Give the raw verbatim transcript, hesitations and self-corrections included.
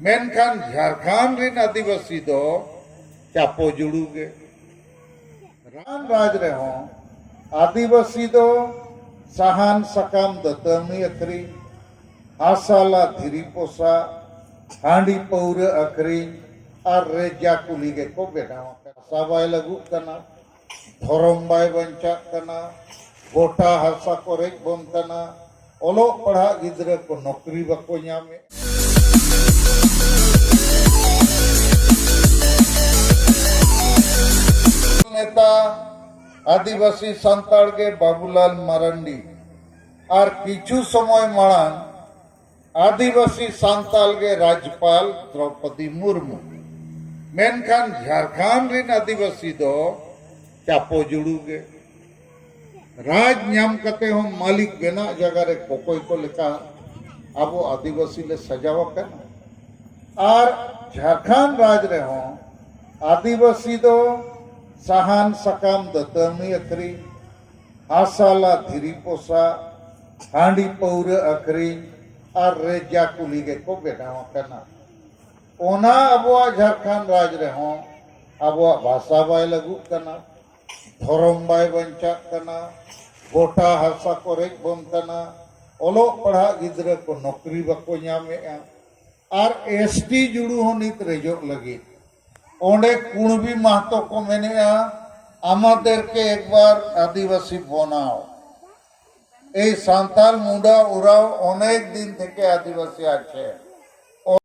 ᱢᱮᱱᱠᱷᱟᱱ ᱡᱷᱟᱲᱠᱷᱚᱸᱰ ᱨᱤᱱ ᱟᱹᱫᱤᱵᱟᱹᱥᱤ ᱫᱚ ᱪᱟᱯᱚ ᱡᱩᱲᱩ ᱜᱮ᱾ ᱨᱟᱱ ᱨᱟᱡᱽ ᱨᱮᱦᱚᱸ ᱟᱹᱫᱤᱵᱟᱹᱥᱤ ᱫᱚ ᱥᱟᱦᱟᱱ ᱥᱟᱠᱟᱢ ᱫᱟᱹᱛᱟᱹᱱᱤ ᱟᱹᱠᱷᱨᱤᱧ, ᱦᱟᱥᱟ ᱞᱟ ᱫᱷᱤᱨᱤ ᱯᱚᱥᱟ, ᱦᱟᱺᱰᱤ ᱯᱟᱹᱣᱨᱟᱹ ᱟᱹᱠᱷᱨᱤᱧ ᱟᱨ ᱨᱮᱡᱟ ᱠᱩᱞᱤ ᱜᱮᱠᱚ ᱵᱮᱱᱟᱣ ᱟᱠᱟᱫᱟ᱾ ᱦᱟᱥᱟ ᱵᱟᱭ ᱞᱟᱹᱜᱩᱜ ᱠᱟᱱᱟ, ᱫᱷᱚᱨᱚᱢ ᱵᱟᱭ ᱵᱟᱧᱪᱟᱜ ᱠᱟᱱᱟ, ᱜᱚᱴᱟ ᱦᱟᱥᱟ ᱠᱚ ᱨᱮᱡ ᱵᱚᱱ ᱠᱟᱱᱟ, ᱚᱞᱚᱜ ᱯᱟᱲᱦᱟᱜ ᱜᱤᱫᱽᱨᱟᱹ ᱠᱚ ᱱᱚᱠᱨᱤ ᱵᱟᱠᱚ ᱧᱟᱢᱮᱫ᱾ ᱱᱮᱛᱟ ᱟᱹᱫᱤᱵᱟᱹᱥᱤ ᱥᱟᱱᱛᱟᱲ ᱜᱮ ᱵᱟᱵᱩᱞᱟᱞ ᱢᱟᱨᱟᱱᱰᱤ, ᱟᱨ ᱠᱤᱪᱷᱩ ᱥᱚᱢᱚᱭ ᱢᱟᱲᱟᱝ ᱟᱹᱫᱤᱵᱟᱹᱥᱤ ᱥᱟᱱᱛᱟᱲ ᱜᱮ ᱨᱟᱡᱽᱯᱟᱞ ᱫᱨᱚᱯᱚᱫᱤ ᱢᱩᱨᱢᱩ᱾ ᱢᱮᱱᱠᱷᱟᱱ ᱡᱷᱟᱲᱠᱷᱚᱸᱰ ᱨᱤᱱ ᱟᱹᱫᱤᱵᱟᱹᱥᱤ ᱫᱚ ᱪᱟᱯᱚ ᱡᱩᱲᱩ ᱜᱮ᱾ ᱨᱟᱡᱽ ᱧᱟᱢ ᱠᱟᱛᱮ ᱦᱚᱸ ᱢᱟᱹᱞᱤᱠ ᱵᱮᱱᱟᱜ ᱡᱟᱭᱜᱟ ᱨᱮ ᱠᱚᱠᱚᱭ ᱠᱚ ᱞᱮᱠᱟ ᱟᱵᱚ ᱟᱹᱫᱤᱵᱟᱹᱥᱤ ᱞᱮ ᱥᱟᱡᱟᱣ ᱟᱠᱟᱱᱟ᱾ ᱟᱨ ᱡᱷᱟᱲᱠᱷᱚᱸᱰ ᱨᱟᱡᱽ ᱨᱮᱦᱚᱸ ᱟᱹᱫᱤᱵᱟᱹᱥᱤ ᱫᱚ ᱥᱟᱦᱟᱱ ᱥᱟᱠᱟᱢ ᱫᱟᱹᱛᱟᱹᱱᱤ ᱟᱹᱠᱷᱨᱤᱧ, ᱦᱟᱥᱟ ᱞᱟ ᱫᱷᱤᱨᱤ ᱯᱚᱥᱟ, ᱦᱟᱺᱰᱤ ᱯᱟᱹᱣᱨᱟᱹ ᱟᱹᱠᱷᱨᱤᱧ ᱟᱨ ᱨᱮᱡᱟ ᱠᱩᱞᱤ ᱜᱮᱠᱚ ᱵᱮᱱᱟᱣ ᱟᱠᱟᱱᱟ᱾ ᱚᱱᱟ ᱟᱵᱚᱣᱟᱜ ᱡᱷᱟᱲᱠᱷᱚᱸᱰ ᱨᱟᱡᱽ ᱨᱮᱦᱚᱸ ᱟᱵᱚᱣᱟᱜ ᱵᱷᱟᱥᱟ ᱵᱟᱭ ᱞᱟᱹᱜᱩᱜ ᱠᱟᱱᱟ, ᱫᱷᱚᱨᱚᱢ ᱵᱟᱭ ᱵᱟᱧᱪᱟᱜ ᱠᱟᱱᱟ, ᱜᱚᱴᱟ ᱦᱟᱥᱟ ᱠᱚ ᱨᱮᱡ ᱵᱚᱱ ᱠᱟᱱᱟ, ᱚᱞᱚᱜ ᱯᱟᱲᱦᱟᱜ ᱜᱤᱫᱽᱨᱟᱹ ᱠᱚ ᱱᱚᱠᱨᱤ ᱵᱟᱠᱚ ᱧᱟᱢᱮᱫᱼᱟ᱾ ᱟᱨ ᱮᱥᱴᱤ ᱡᱩᱲᱩ ᱦᱚᱸ ᱱᱤᱛ ᱨᱮᱡᱚᱜ ᱞᱟᱹᱜᱤᱫ ᱚᱸᱰᱮ ᱠᱩᱬᱵᱤ ᱢᱟᱦᱛᱚ ᱠᱚ ᱢᱮᱱᱮᱫᱼᱟ, ᱟᱢᱟᱫᱮᱨᱠᱮ ᱮᱠᱵᱟᱨ ᱟᱹᱫᱤᱵᱟᱹᱥᱤ ᱵᱚᱱᱟᱣ᱾ ᱮᱭ ᱥᱟᱱᱛᱟᱲ ᱢᱩᱰᱟ ᱩᱨᱟᱣ ᱚᱱᱮᱠ ᱫᱤᱱ ᱛᱷᱮᱠᱮ ᱟᱹᱫᱤᱵᱟᱹᱥᱤ ᱟᱪᱷᱮ,